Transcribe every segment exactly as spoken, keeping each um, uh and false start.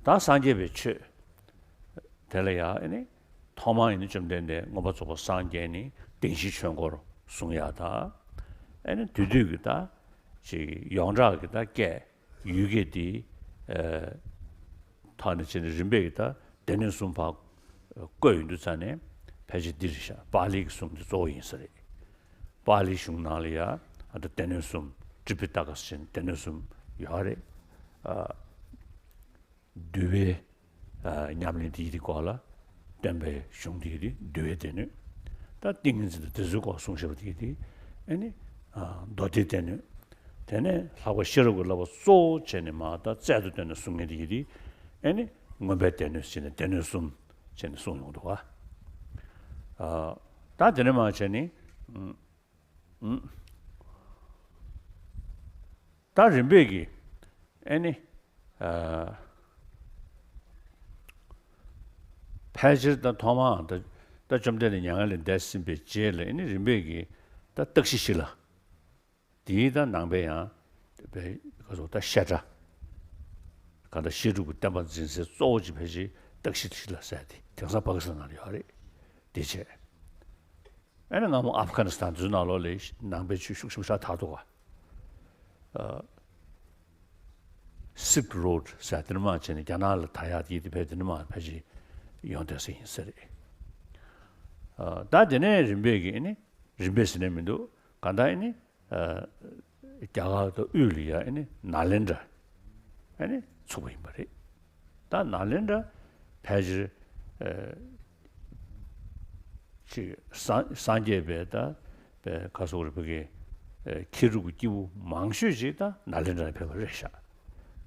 ད་སངས་རྒྱས་པའི་ཆོས་དེ་ལ་ཡང་ཨེ་ནི་ཐོག་མར་ཨེ་ནི་བཅོམ་ལྡན་འདས་མངོན་པར་རྫོགས་པར་སངས་རྒྱས་ནས་བདེན་བཞིའི་ཆོས་འཁོར་གསུང་ཡག་དང་། ཨེ་ནི་དེ་དུས་ཀྱི་ད་ཅིག་ཡོངས་གྲགས་ཀྱི་ད་སྐད་ཡུལ་སྐད་དེ་ཐོག་ནས་བྱས་ནས་རིམ་པས་ཀྱི་ད་སྡེ་སྣོད་གསུམ་ཕར་བཀོད་ཡོང་དུས་ཙ་ནས་ཕལ་ཆེར་འདི་རེད་ཤག་པཱ་ལིའི་གསུང་འདི་གཙོ་བོ་ཡིན་ས་རེད། པཱ་ལིའི་གཞུང་ནང་ལ་ཡང་ཨ་ད་སྡེ་སྣོད་གསུམ་ཏྲི་པི་ཏ་ཀ་ཟེར་ནས་སྡེ་སྣོད་གསུམ་ཡོད་རེད། ཨ། འདུལ་བའི་ཨ་ཉམས་ལེན་དེ་ཡི་དེ་སྐོར་ལ་སྟོན་པའི་གཞུང་དེ་ཡི་དེ་འདུལ་བའི་སྡེ་སྣོད། ད་ཏིང་ངེ་འཛིན་དང་དེ་ཚོའི་སྐོར་གསུངས་བཞག་པ་དེ་ཡི་དེ་ཨ་ནི་ཨ་མདོ་སྡེའི་སྡེ་སྣོད། དེ་ནས་ལྷག་པ་ཤེས་རབ་ཀྱི་བསླབ་པ་གཙོ་བོ་བྱས་ནས་མར་ད་རྩལ་དུ་བཏོན་ནས་གསུང་མཁན་དེ་ཡི་དེ་ཨ་ནི་མངོན་པའི་སྡེ་སྣོད་ཟེར་ནས་སྡེ་སྣོད་གསུམ་བྱས་ནས་གསུངས་ཡོང་འདུག་བ། ཨ་ད་དེ་ནས་མར་བྱས་ནས་ཨ། ཨུམ། ད་རིམ་པས་ཀྱི་ཨེ་ནི་ཨ་ཕལ་ཆེར་ད་ཐོག་མར་ད་ད་བཅོམ་ལྡན་འདས་མྱ་ངན་ལས་འདས་ཟིན་པའི་རྗེས་ལ་ཨེ་ནི་རིམ་པས་ཀྱི་ད་རྟགས་གཞི་བཞི་ལ། དེའི་ད་ནང་པའི་ཡང་པའི་ག་ཚོད་ད་བཤད་གྲྭ། ག་ད་བཤད་སྒྲུབ་ཀྱི་བསྟན་པ་འཛིན་སའི་གཙོ་བོ་གཅིག་ཕལ་ཆེར་རྟགས་གཞི་བཞི་ལ་ཟེར་ཏེ་དེང་སང་པ་ཀི་སི་ཐན་ནང་ལ་ཡོད་རེད། དེ་བྱས། ཨ་ནི་སྔ་མོ་ཨབ་གྷ་ནི་སི་ཐན་དེ་ཚོའི་ནང་ལོགས་ལ་ནང་པའི་ཆོས་ཤུགས་ཆེན་པོ་ཞེ་དྲག་དར་འདུག་ག་ཨ། Silk Road ཟེར་དེ་ནས་མར་བྱས་ནས་རྒྱ་ནག་ལ་དར་ཡག་དེ་དེ་ཕར་དེ་ནས་མར་ཕལ་ཆེར་ཡོང་བསྡད་ས་ཡིན་ས་རེད། ཨ། ད་དེ་ནས་རིམ་པས་ཀྱི་ཨ་ནི་རིམ་པས་ཟེར་ནས་མི་འདུག་གང་ལྟར་ཨ་ནི་ཨ། རྒྱ་གར་དང་དབུས་ལ་ཡ་ཨ་ནི་ནཱ་ལེནྡྲ་ཨ་ནི་ཚུགས་པ་ཡིན་པ་རེད། ད་ནཱ་ལེནྡྲ་ཕལ་ཆེར་ཨ། ཅིག་སངས་སངས་རྒྱས་པའི་ད་པའི་ཁ་སོག་རེ་ཕ་གི་ཨ་མཁས་གྲུབ་ཀྱི་སྐྱེས་བུ་མང་ཤོས་ཅིག་ད་ནཱ་ལེནྡྲ་ནས་ཕེབས་པ་རེད་ཤག་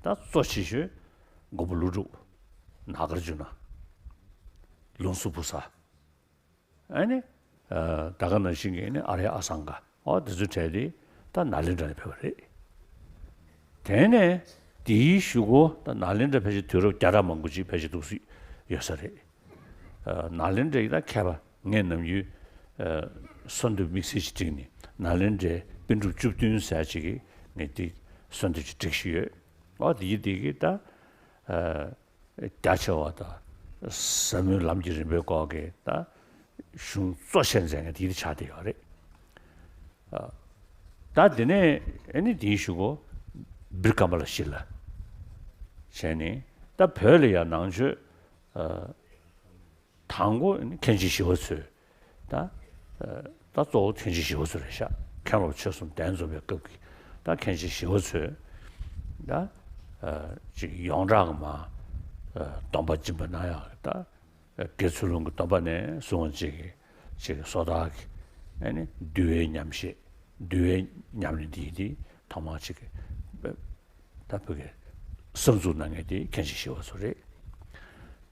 ད་གཙོ་ཆེ་ཤོས་མགོན་པོ་ཀླུ་སྒྲུབ། ནཱ་གཱརྫུ་ན། ལུང་སུ་བུ་ས། ཨ་ནི་ཨ་ད་ག་ནང་བཞིན་གྱི་ཨ་ནི་ཨཱརྱ་ཨ་སང་ག་ཨོ་དེ་ཚོའི་གྲས་དེ་ད་ནཱ་ལེནྡྲ་ནས་ཕེབས་པ་རེད། དེ་ནས་དེའི་གཞུག་གུ་ད་ནཱ་ལེནྡྲ་ཕལ་ཆེར་དུས་རབས་བརྒྱ་ཕྲག་མང་པོ་ཅིག་ཕལ་ཆེར་འདུག་སྲིད་ཡོད་ས་རེད། ཨ་ནཱ་ལེནྡྲའི་ད་མཁས་པ་ངས་ནམ་རྒྱུན་ཨ་གསོལ་འདེབས་དམིགས་བསལ་ཅིག་བསྒྲིགས་ནས་ནཱ་ལེནྡྲའི་པཎ་གྲུབ་བཅུ་བདུན་ཟེར་ཅིག་གིས་ངས་དེ་གསོལ་འདེབས་ཅིག་བསྒྲིགས་བཞག་ཡོད། ཨོ་དེ་ཡི་དེ་གི་ད་ཨ་རྒྱ་ཆེ་བ་དང་ཟབ་མོའི་ལམ་གྱི་རིམ་པའི་སྐོར་གྱི་ད་གཞུང་གཙོ་ཆེར་མཛད་མཁན་དེ་ཡི་དེ་ཆགས་བསྡད་ཡོད་རེད། ཨ་ད་དེ་ནས་ཨ་ནི་དེའི་གཞུག་གུ་བིར་ཀ་མ་ལ་ཤི་ལ་བྱས་ནས་ད་བོད་ལ་ཡང་ནང་ཆོས་ཨ་དང་པོ་ཨ་ནི་མཁན་ཆེན་ཞི་བ་འཚོས་ད་ཨ་ད་གཙོ་བོ་མཁན་ཆེན་ཞི་བ་འཚོ་རེད་ཤག་མཁན་སློབ་ཆོས་གསུམ་གདན་འཛོམས་པའི་སྐབས་ཀྱི་ད་མཁན་ཆེན་ཞི་བ་འཚོས་ད་ཨ་ཅིག་ཡོངས་གྲགས་ཀྱི་མ་ཨ་སྡོམ་པ་སྦྱིན་པ་གནང་ཡག་གི་ད། དགེ་ཚུལ་སློང་གི་སྡོམ་པ་ནས་བཟུང་བ་ཅིག་གི་ཅིག་གི་སོ་ཐར་གྱི་ཨ་ནི་འདུལ་བའི་ཉམས་བཞེས་འདུལ་བའི་ཉམས་ལེན་འདི་ཡིན་ཏེ་ཐོག་མར་ཅིག་གི་ད་བོད་ཀྱི་གསར་འཛུགས་གནང་མཁན་དེ་མཁན་ཆེན་ཞི་བ་འཚོ་རེད།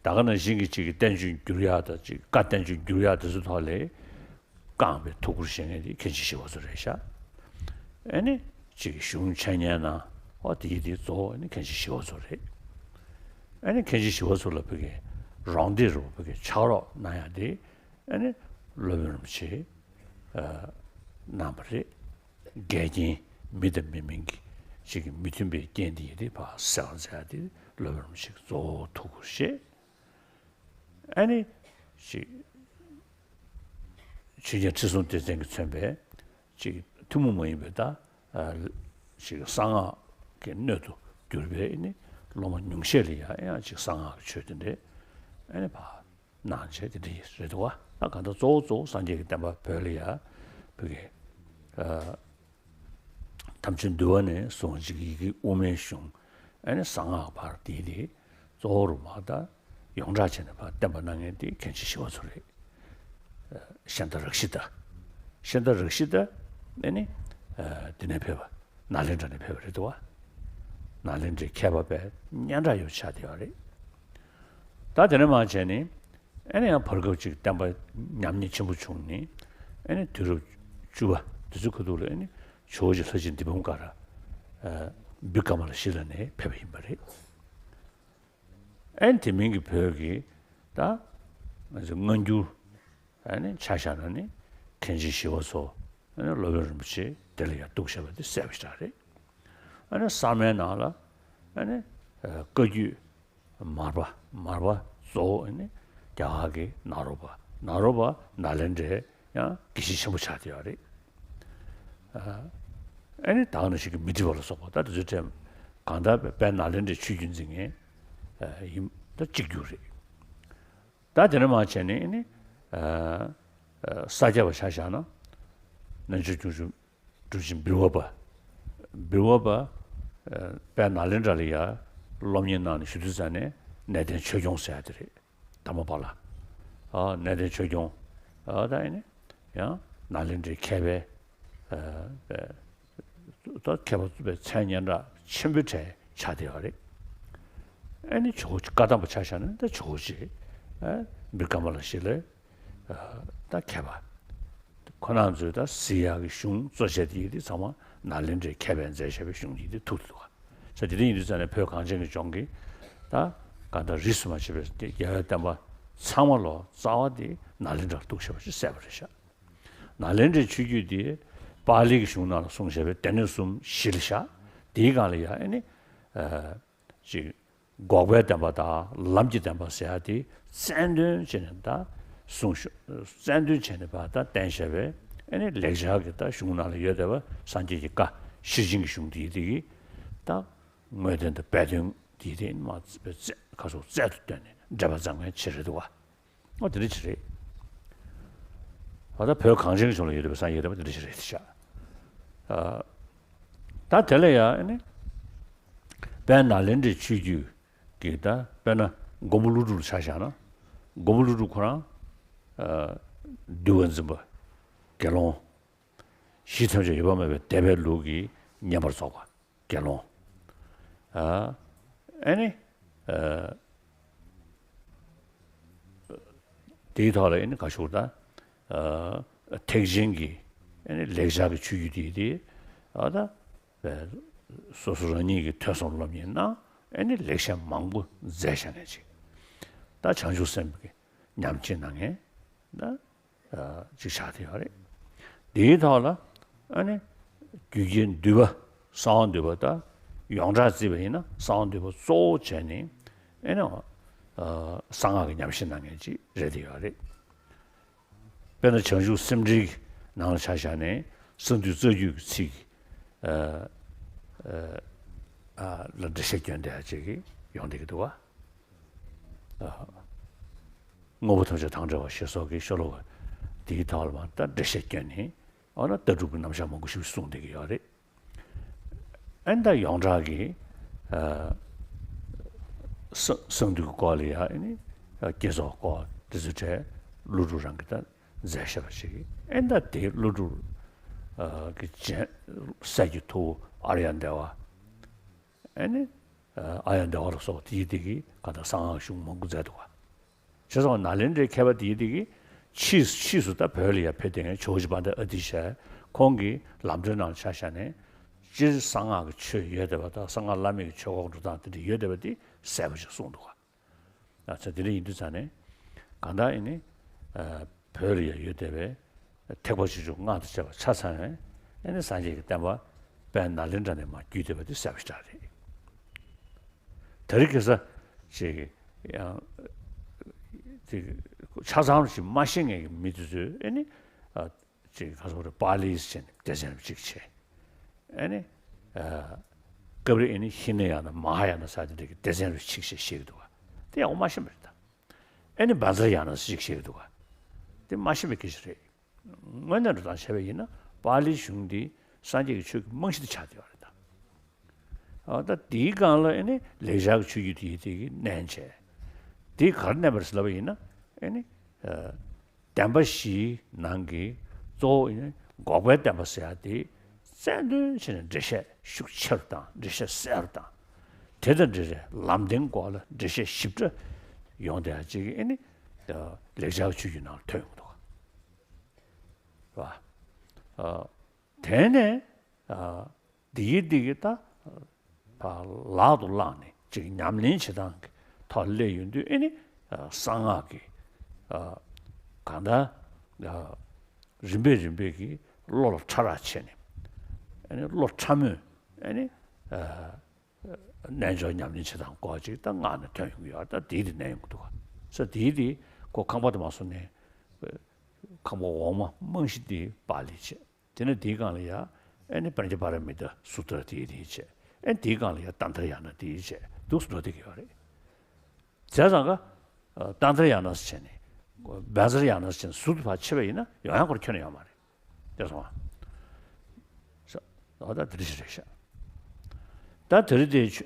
ད་ག་ནང་བཞིན་གྱི་ཅིག་གི་བསྟན་བཅོས་བསྒྱུར་ཡག་དང་ཅིག་བཀའ་བསྟན་བཅོས་བསྒྱུར་ཡག་དེ་ཚོ་ཐོག་ལས། བསྐངས་པའི་ཐུགས་ཁུར་བཞེས་མཁན་དེ་མཁན་ཆེན་ཞི་བ་འཚོ་རེད་ཤག་ཨ་ནི་ཅིག་གཞུང་འཆད་ཉན་ན་ཨོ་དེ་ཡི་དེ་གཙོ་བོ་ཨ་ནི་མཁན་ཆེན་ཞི་བ་འཚོ་རེད། ཨ་ནི་མཁན་ཆེན་ཞི་བ་འཚོ་ལ་བོད་ཀྱི་རོགས་འདེགས་རུ་བོད་ཀྱི་ཕྱག་རོགས་གནང་ཡག་དེ་ཨ་ནི་སློབ་དཔོན་རིན་པོ་ཆེ་གནང་བ་རེད། འགལ་རྐྱེན་མི་དང་མི་མིན་གྱི་ཅིག་གི་མི་མཐུན་པའི་རྐྱེན་དེ་ཡི་དེ་ཕར་སེལ་བར་མཛད་ཡག་དེ་སློབ་དཔོན་རིན་པོ་ཆེ་གཙོ་བོ་ཐུགས་ཁུར་བཞེས། ཨ་ནི་ཅིག་ཆོས་རྒྱལ་ཁྲི་སྲོང་ལྡེ་བཙན་གྱིས་མཚོན་པའི་ཅིག་ཐུན་མོང་མ་ཡིན་པའི་ད་ཨ་ཅིག་གསང་སྔགས་ཀྱི་སྣོད་དུ་གྱུར་པའི་ཨ་ནི་སློབ་མ་ཉུང་ཤས་ལ་ཡང་ཡང་ཅིག་གསང་སྔགས་ཀྱི་ཆོས་དེ་འདྲའི་ཨ་ནི་ཕར་གནང་བྱས་དེ་འདྲ་ཡིན་རེད་འདུག་བ། ད་གང་ལྟར་གཙོ་བོ་གཙོ་བོ་སངས་རྒྱས་ཀྱི་བསྟན་པ་བོད་ལ་ཡ་བོད་ཀྱི་ཨ་ཐམས་ཅད་འདུལ་བ་ནས་བཟུང་ཅིག་ཡི་གེ་དབུ་མའི་གཞུང་ཨ་ནི་གསང་སྔགས་བར་དེ་དེ་གཙོ་བོ་རུ་མ་ད་ཡོངས་གྲགས་བྱས་ནས་ཕར་བསྟན་པ་གནང་མཁན་དེ་མཁན་ཆེན་ཞི་བ་འཚོ་རེད། ཤཱནྟ་རཀྵི་ཏ། ཤཱནྟ་རཀྵི་ཏ་ཨ་ནི་ཨ་འདི་ནས་ཕེབས་པ་ནཱ་ལེནྡྲ་ནས་ཕེབས་པ་རེད་འདུག་བ། ནཱ་ལེནྡྲའི་མཁས་པ་པས་སྙན་གྲགས་ཡོད་ཆགས་བསྡད་ཡོད་རེད། ད་དེ་ནས་མར་བྱས་ནས་ཨ་ནི་ཡང་བར་སྐབས་ཅིག་བསྟན་པ་ཉམས་ཉེས་ཆེན་པོ་བྱུང་ནས་ཨ་ནི་དུས་རབས་བཅུ་པ་དེ་ཚོའི་ཁ་ཐུག་ལ་ཨ་ནི་ཇོ་བོ་རྗེ་ལྷ་རྗེ་འདི་བུམ་ཀ་ར་ཨ་བི་ཀ་མ་ལ་ཤི་ལ་ནས་ཕེབས་པ་ཡིན་པ་རེད། ཨ་ནི་དེ་མིན་གྱི་བོད་ཀྱི་ད་ང་ཚོ་སྔ་འགྱུར་ཨ་ནི་ཆ་བཞག་ན་ནི་མཁན་ཆེན་ཞི་བ་འཚོ་ཨ་ནི་སློབ་དཔོན་རིན་པོ་ཆེ་དེ་ལ་ཡང་གཏུགས་བཞག་པ་དེ་གསལ་པོ་ཞེ་དྲག་རེད། ཨ་ནི་གསར་མའི་ནང་ལ་ཨ་ནི་བཀའ་བརྒྱུད་ མར་པ་མར་པ་གཙོ་བོ་ཨ་ནི་རྒྱ་གར་གྱི་ནཱ་རོ་པ། ནཱ་རོ་པ་ནཱ་ལེནྡྲའི་ཡང་དགེ་བཤེས་ཆེན་པོ་ཆགས་བསྡད་ཡོད་རེད། ཨ་ནི་ད་ག་ནང་བཞིན་གྱི་མི་ཏྲི་པ་ལ་སོགས་པ་ད་དེ་ཚོའི་གྲས་གང་ལྟར་དཔལ་ནཱ་ལེནྡྲའི་ཆོས་བརྒྱུད་འཛིན་མཁན་ཡིན། ད་གཅིག་གྱུར་རེད། ད་དེ་ནས་མར་བྱས་ནས་ཨ་ནི་ས་སྐྱ་པ་ཆ་བཞག་ན་རྣལ་འབྱོར་སྐྱོང་བརྒྱུད་གྲུབ་ཆེན་བིར་ཝ་པ། བིར་ཝ་པ་དཔལ་ནཱ་ལེནྡྲ་ལ་ཡར་སློབ་གཉེར་གནང་ནས་བཞུགས་དུས་ཙམ་ནས་གནས་བརྟན་ཆོས་སྐྱོང་ཟེར་ཡ་དེ་རེད། དྷརྨ་པཱ་ལ། ཨ་གནས་བརྟན་ཆོས་སྐྱོང་། ཨ་ད་ཨ་ནི་ཡང་ནཱ་ལེནྡྲའི་མཁས་པའི་ཨ་ད་མཁས་པའི་མཚན་སྙན་གྲགས་ཆེན་པོའི་གྲས་ཆགས་བསྡད་པ་རེད། ཨ་ནི་ཇོ་བོ་རྗེ་བཀའ་གདམས་པ་ཆ་བཞག་ན་ད་ཇོ་བོ་རྗེ་ཨ་བིར་ཀ་མ་ལ་ཤཱི་ལའི་ད་མཁས་པ། ཁོ་རང་ཚོས་ད་གཟིགས་ཡག་གི་གཞུང་གཙོ་ཆེ་དེ་ཡི་དེ་ཚང་མ་ནཱ་ལེནྡྲའི་མཁས་པས་མཛད་བཞག་པའི་གཞུང་ཡི་དེ་ཐུག་འདུག་ག་ས་དེ་རིང་ཡིན་དུས་ཙམ་ནས་བོད་གངས་ཅན་གྱི་ལྗོངས་ཀྱི་ད་གང་ལྟར་རིས་སུ་མ་ཆད་པའི་རྒྱལ་བའི་བསྟན་པ་ཚང་མ་ལོ་རྩ་བ་དེ་ནཱ་ལེནྡྲར་གཏུགས་བཞག་པ་ཞིག་གསལ་པོ་རེད་ཤག་ནཱ་ལེནྡྲའི་ཆོས་བརྒྱུད་དེ་པཱ་ལིའི་གཞུང་ནང་ལ་གསུངས་བཞག་པའི་སྡེ་སྣོད་གསུམ་གཞི་ལ་བཞག་དེའི་སྒང་ལ་ཡང་ཨ་ནི་ཅིག་འགོག་པའི་བདེན་པ་དང་ལམ་གྱི་བདེན་པ་ཟེར་ཡ་དེ་རྩལ་འདོན་བྱས་ནས་ད་གསུངས་ཤོག་རྩལ་འདོན་བྱས་ནས་ཕར་ད་བསྟན་བཞག་པའི་ཨ་ནི་ལེགས་སྦྱར་གྱི་ད་གཞུང་ནང་ལ་ཡོད་བསྡད་པ་སངས་རྒྱས་ཀྱི་བཀའ་ཤེར་ཕྱིན་གྱི་གཞུང་དེ་ཡི་དེ་གི་ད་དངོས་བསྟན་དང་སྦས་དོན་དེ་ཡི་དེ་མ་རྩལ་ཁ་སོགས་རྩལ་དུ་བཏོན་ནས་འགྲེལ་པ་བརྩམས་མཁན་ཆེ་རེད་འདུག་བ། ཨོ་དེ་འདྲ་ཅིག་རེད། ཨ་ད་བོད་གངས་ཅན་གྱི་ལྗོངས་ལ་ཡོད་པའི་སངས་རྒྱས་བསྟན་པ་དེ་འདྲ་ཅིག་རེད་ཤག་ཨ་ད་དེ་ལ་ཡང་ཨ་ནི་དཔལ་ནཱ་ལེནྡྲའི་ཆོས་བརྒྱུད་ཀྱི་ད་དཔེར་ན་མགོན་པོ་ཀླུ་སྒྲུབ་ལ་ཆ་བཞག་ན། མགོན་པོ་ཀླུ་སྒྲུབ་ཁོ་རང་ཨ་འདུལ་བ་འཛིན་པ་དགེ་སློང་། གཞི་ཐམས་ཅད་ཡོད་པ་མེད་པའི་སྡེ་པའི་ལུགས་ཀྱི་བསྙེན་པར་རྫོགས་པ། དགེ་སློང་། ཨ་ཨ་ནི་ཨ་དེའི་ཐོག་ལ་ཨ་ནི་ག་ཞུ་ད་ཨ་ཐེག་ཆེན་གྱི་ཨ་ནི་ལེགས་སྦྱར་གྱི་ཆོས་བརྒྱུད་དེ་དེ་ཨ་ད་སོ་སོ་རང་ཉིད་ཀྱི་ཐོས་བསམ་སློབ་གཉེར་གནང་ཨ་ནི་ལེགས་བཤད་མང་པོ་མཛད་བཞག་མཁན་ཅིག་ད་བྱང་ཆུབ་སེམས་ཀྱི་ཉམས་བཞེས་གནང་མཁན་ད། ཅིག་ཆགས་བསྡད་ཡོད་རེད། དེའི་ཐོག་ལ་ཨ་ནི་རྒྱུད་ཀྱི་འདུས་པ་གསང་བ་འདུས་པ་དང་ཡོངས་གྲགས་བརྩིས་པ་ཡིན་ན་གསང་བ་འདུས་པ་གཙོ་བོ་བྱས་ནས་ཨ་ནི་གསང་སྔགས་ཀྱི་ཉམས་བཞེས་གནང་མཁན་ཅིག་རེད་བསྡད་ཡོད་རེད། དཔེར་ན་བྱང་ཆུབ་སེམས་འགྲེལ་གྱི་ནང་ལ་ཆ་བཞག་ནས་གསང་འདུས་རྩ་རྒྱུད་ཀྱི་ཚིག་ལ་འགྲེལ་བཤད་སྐྱོན་བསྡད་ཡ་ཅིག་ཡོང་བསྡད་ཀྱི་འདུག་བ། དངོས་པོ་ཐམས་ཅད་དང་བྲལ་བ་ཞེས་སོགས་ཀྱི་ཤོ་ལོ་ཀ་དེའི་ཐོག་ལ་མ་ད་འགྲེལ་བཤད་བསྐྱོན་ནས་འོ་ན་ལྟ་གྲུབ་ཀྱི་རྣམ་གཞག་མང་པོ་ཞིག་གསུངས་བསྡད་ཀྱི་ཡོད་རེད། ཨ་ནི་ད་ཡོངས་གྲགས་ཀྱི་གསང་འདུས་ཀྱི་སྐོར་ལ་ཡང་ཨ་ནི་བསྐྱེད་རྫོགས་སྐོར་དེ་ཚོའི་གྲས་ཀླུ་སྒྲུབ་རང་གིས་ད་མཛད་བཞག་པ་ཞིག་ཨ་ནི་ད་དེ་ཀླུ་སྒྲུབ་ཀྱི་རྗེ་སྲས་ཀྱི་ཐུ་བོ་ཨཱརྱ་དེ་བ། ཨ་ནི་ཨཱརྱ་དེ་བ་ལ་སོགས་དེའི་དེ་གི་ག་ད་གསང་སྔགས་གཞུང་མང་པོ་མཛད་འདུག་བ། བྱས་ཙང་ནཱ་ལེནྡྲའི་མཁས་པ་དེའི་དེ་གི་ཕྱིས་ཕྱིས་སུ་ད་བོད་ལ་ཡར་ཕེབས་བསྡད་མཁན་ཇོ་བོ་རྗེ་དཔལ་ལྡན་ཨ་ཏི་ཤ་ཁོང་གི་ལམ་སྒྲོན་ནང་ལ་ཆ་བཞག་ནས་སྤྱིར་གསང་སྔགས་ཀྱི་ཆོས་ཡོད་བསྡད་པ་དང་གསང་སྔགས་བླ་མེད་ཀྱི་ཆོས་སྐོར་འགྲོ་སྟངས་དེ་འདྲ་ཡོད་བསྡད་པ་དེ་གསལ་པོ་ཞིག་གསུངས་འདུག་ག་ཨ་ཙི་དེ་འདྲ་ཡིན་དུས་ཙང་ནས་གང་ལྟར་ཡིན་ནི་བོད་ལ་ཡང་ཡོད་བསྡད་པའི་ཐེག་པ་ཆེ་ཆུང་སྔགས་དང་བཅས་པ་ཆ་ཚང་བའི་ཨ་ནི་སངས་རྒྱས་ཀྱི་བསྟན་པ་དཔལ་ནཱ་ལེནྡྲ་ནས་མར་བརྒྱུད་བསྡད་པ་དེ་གསལ་པོ་ཞེ་དྲག་རེད། དེ་རིང་ཁ་སང་ཅིག་ཡང་ཅིག་ཆ་ཚང་ཞིག་མ་ཤེས་མཁན་གྱི་མི་དེ་ཚོས་ཨ་ནི་ཅིག་ག་ཚོད་རེད་པཱ་ལི་ཟེར་ནས་སྡེ་ཚན་རུ་གཅིག་བྱས། ཨ་ནི་སྐབས་རེ་ཨ་ནི་ཧི་ན་ཡ་ན་མ་ཧཱ་ཡ་ན་ཟེར་དེ་འདྲ་གི་སྡེ་ཚན་རུ་གཅིག་བྱས་བཤད་ཀྱི་འདུག་ག་དེ་ཡག་པོ་མ་ཤེས་པ་རེད་ད། ཨ་ནི་བཛྲ་ཡ་ན་ཟེར་གཅིག་བཤད་ཀྱི་འདུག་ག་དེ་མ་ཤེས་པའི་སྐད་ཆ་རེད། དངོས་གནས་འགྲོ་སྟངས་བྱས་པ་ཡིན་ན་པཱ་ལིའི་གཞུང་འདི་སངས་རྒྱས་ཀྱི་ཆོས་ཀྱི་རྨང་གཞི་དེ་ཆགས་བསྡད་ཡོད་རེད་ད། ཨ་ད་དེའི་སྒང་ལ་ཨ་ནི་ལེགས་སྦྱར་གྱི་ཆོས་བརྒྱུད་དེ་དེ་གི་མནན་བྱས། དེ་ག་རེ་མནན་པ་རེད་ཟེར་ལབ་པ་ཡིན་ན་ཨ་ནི་བདེན་པ་བཞིའི་ནང་གི་གཙོ་བོ་ཨ་ནི་འགོག་པའི་བདེན་པ་ཟེར་ཡ་དེ་རྩལ་འདོན་བྱས་ནས་འགྲེལ་བཤད་ཤུགས་ཆེ་རུ་བཏང་འགྲེལ་བཤད་གསལ་རུ་བཏང་། དེ་དང་འབྲེལ་བའི་ལམ་བདེན་སྐོར་ལ་འགྲེལ་བཤད་ཞིབ་ཕྲ་ཡོང་བསྡད་ཡ་ཅིག་ཨ་ནི་ལེགས་སྦྱར་གྱི་ཆོས་བརྒྱུད་ནང་ལ་ཐོན་ཡོང་གི་འདུག་ག་བ། ཨ་དེ་ནས་ཨ་འདི་ཡི་འདི་གི་ད་ཕར་ལག་ཏུ་བླངས་ནས་ཅིག་ཉམས་ལེན་བྱེད་སྟངས་ཀྱི་ཐོག་སླེབས་ཡོང་དུས་ཨེ་ནི་ཨ་གསང་སྔགས་ཀྱི་ཨ་གང་ལྟར་ཨ་རིམ་པས་རིམ་པས་ཀྱི་བློ་ལ་ཕྲ་རགས་ཕྱེ་ནས་ཨེ་ནི་བློ་ཕྲ་མོས་ཨེ་ནི་ཨ། རྣལ་འབྱོར་ཉམས་ལེན་བྱེད་སྟངས་སྐོར་ཅིག་ད་སྔགས་ནས་ཐོན་ཡོང་གི་ཡོད། ད་དེའི་དེ་ནས་ཡོང་གི་འདུག་ག་ས་དེའི་དེ་ཁོ་ཁང་པ་དེ་མ་སོང་ནས་ཁང་པ་འོག་མ་རྨང་གཞི་དེ་པཱ་ལི་བྱས། དེ་ནས་དེའི་སྒང་ལ་ཡ་ཨེ་ནི་པཉྩ་པཱ་ར་མི་ཏཱ་སུ་ཏྲ་དེའི་དེ་བྱས། ཨེ་དེའི་སྒང་ལ་ཡ་ཏནྟྲ་ཡ་ན་དེའི་བྱས་འདུག་སེ་འགྲོ་བསྡད་ཀྱི་ཡོད་རེད། བྱས་ཙང་ཀ་ཏནྟྲ་ཡ་ན་ཟེར་བྱས་ནས་བཛྲ་ཡ་ན་ཟེར་བྱས་ནས་ཟུར་དུ་ཕར་ཕྱེ་བ་ཡིན་ན་ཡོང་ཡ་ཁོ་རང་ཁྱོན་ནས་ཡོད་མ་རེད། དེ་སོང་བ། ཨོ་ད་དེ་འདྲ་ཞིག་རེད་ཤག་ད་དེ་རིང་དེ་ཆོས་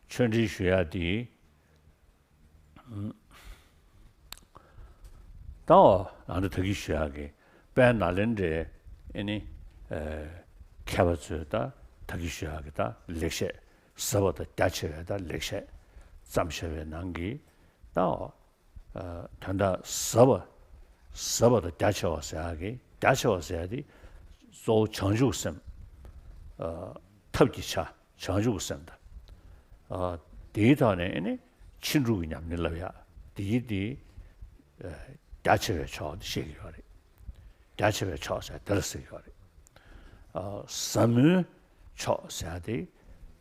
ཆོས་འབྲེལ་ཞུ་ཡ་དེ། ད་འོ་ང་ཚོ་ད་གིན་ཞུ་ཡག་གི་དཔལ་ནཱ་ལེནྡྲའི་ཨེ་ནི་ཨེ་མཁས་པ་ཚོས་ད་ད་གིན་ཞུ་ཡག་གི་ད་ལེགས་བཤད་ཟབ་པ་དང་རྒྱ་ཆེ་བའི་ད་ལེགས་བཤད་བརྩམས་བཞག་པའི་ནང་གི་ད་འོ་ཨ་དོན་དག་ཟབ་པ་ཟབ་པ་དང་རྒྱ་ཆེ་བ་ཟེར་ཡག་གི་རྒྱ་ཆེ་བ་ཟེར་ཡག་དེ་གཙོ་བོ་བྱང་ཆུབ་སེམས་ཨ་ཐབས་ཀྱི་ཆ། བྱང་ཆུབ་ཀྱི་སེམས་དང་། ཨ་དེའི་ཐོག་ནས་ཨེ་ནི་ཕྱིན་དྲུག་གི་ཉམས་ལེན་བསླབ་ཡག་དེའི་དེ་ཨ་རྒྱ་ཆེ་བའི་ཕྱོགས་དེ་བཤད་ཀྱི་ཡོད་རེད། རྒྱ་ཆེ་བའི་ཕྱོགས་ཟེར་དེ་ལ་ཟེར་གྱི་ཡོད་རེད། ཨ་ཟབ་མོའི་ཕྱོགས་ཟེར་ཡག་དེ་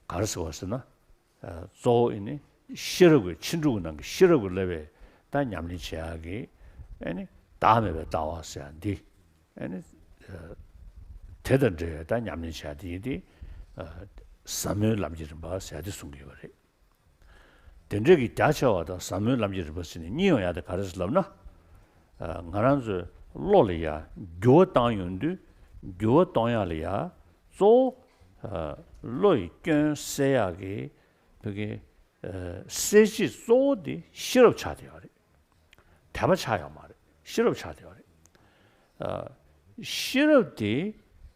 ག་རེ་ཟེར་བ་ཟེར་ན། ཨ་གཙོ་བོ་ཨེ་ནི་ཤེས་རབ་ཀྱི་ཕྱིན་དྲུག་གི་ནང་གི་ཤེས་རབ་ཀྱིས་བསླབ་པའི་ད་ཉམས་ལེན་བྱེད་ཡག་གི་ཨེ་ནི་བདག་མེད་པའི་ལྟ་བ་ཟེར་ཡག་འདི། ཨ་ནི་ཨ་དེ་དང་འབྲེལ་བའི་ད་ཉམས་ལེན་བྱ་དེ་ཡིན་ཏེ། ཨ་ཟབ་མོའི་ལམ་གྱི་རིམ་པ་ཟེར་ཡག་དེ་གསུང་གི་ཡོད་པ་རེད། དེ་འདྲའི་གི་རྒྱ་ཆེ་བ་དང་ཟབ་མོའི་ལམ་གྱི་རིམ་པ་ཟེར་ནས་གཉིས་ཡོང་ཡག་དེ་ག་རེ་ཟེར་ལབ་ན། ཨ་ང་རང་ཚོའི་བློ་ལ་ཡ་འགྱུར་བ་བཏང་ཡོང་དུས་འགྱུར་བ་གཏོང་ཡག་ལ་ཡ་གཙོ་བོ་ཨ་བློ་ཡི་སྐྱོན་སེལ་ཡག་གི་བོད་ཀྱི་ཨ་སེལ་བྱེད་གཙོ་བོ་དེ་ཤེས་རབ་ཆགས་བསྡད་ཡོད་རེད། དད་པ་ཆགས་ཡོད་མ་རེད། ཤེས་རབ་ཆགས་བསྡད་ཡོད་རེད། ཨ་ཤེས་རབ་དེ་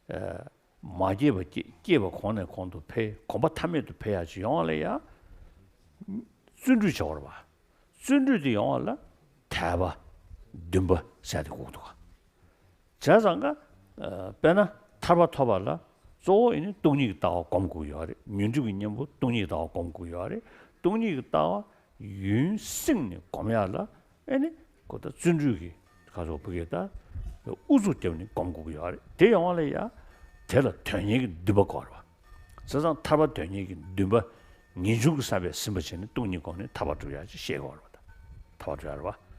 ཨ་མ་སྐྱེས་པ་སྐྱེ་སྐྱེས་པ་གོང་ནས་གོང་དུ་འཕེལ། གོམས་པ་མཐའ་མེད་དུ་འཕེལ་ཡག་ཅིག་ཡོང་བ་ལ་ཡ་བརྩོན་འགྲུས་བྱེད་དགོས་རེད་པ། བརྩོན་འགྲུས་དེ་ཡོང་བ་ལ་དད་པ་འདུན་པ་ཟེར་དེ་དགོས་འདུག་ག་བྱས་ཙང་ཀ་ཨ་དཔེར་ན་ཐར་པ་ཐོབ་པ་ལ་གཙོ་བོ་ཨེ་ནི་སྟོང་ཉིད་ཀྱི་ལྟ་བ་སྒོམ་དགོས་ཡོད་རེད། ཉོན་སྒྲིབ་ཀྱི་གཉེན་པོ་སྟོང་ཉིད་ཀྱི་ལྟ་བ་སྒོམ་དགོས་ཡོད་རེད། སྟོང་ཉིད་ཀྱི་ལྟ་བ་ཡུན་བསྲིངས་ནས་སྒོམ་ཡག་ལ་ཨེ་ནི་ཁོ་ད་བརྩོན་འགྲུས་ཀྱི་ཁ་ཕྱོགས་བུ་གས་ད་ཨུ་ཚུགས་བརྒྱབ་ནས་སྒོམ་དགོས་ཀྱི་ཡོད་རེད། དེ་ཡོང་བ་ལ་ཡ་དེ་ལ་དོན་གཉེར་གྱི་འདུན་པ་དགོས་རེད་པ། བྱས་ཙང་ཐར་པ་དོན་གཉེར་གྱི་འདུན་པ་ངེས་འབྱུང་གི་བསམ་པས་ཟིན་པ་བྱས་ནས་སྟོང་ཉིད་སྒོམ་ནས་ཐར་པ་སྒྲུབ་ཡག་ཅིག་ཤེས་དགོས་རེད་པ། ད་ཐར་པ་སྒྲུབ་ཡག་རེད་པ།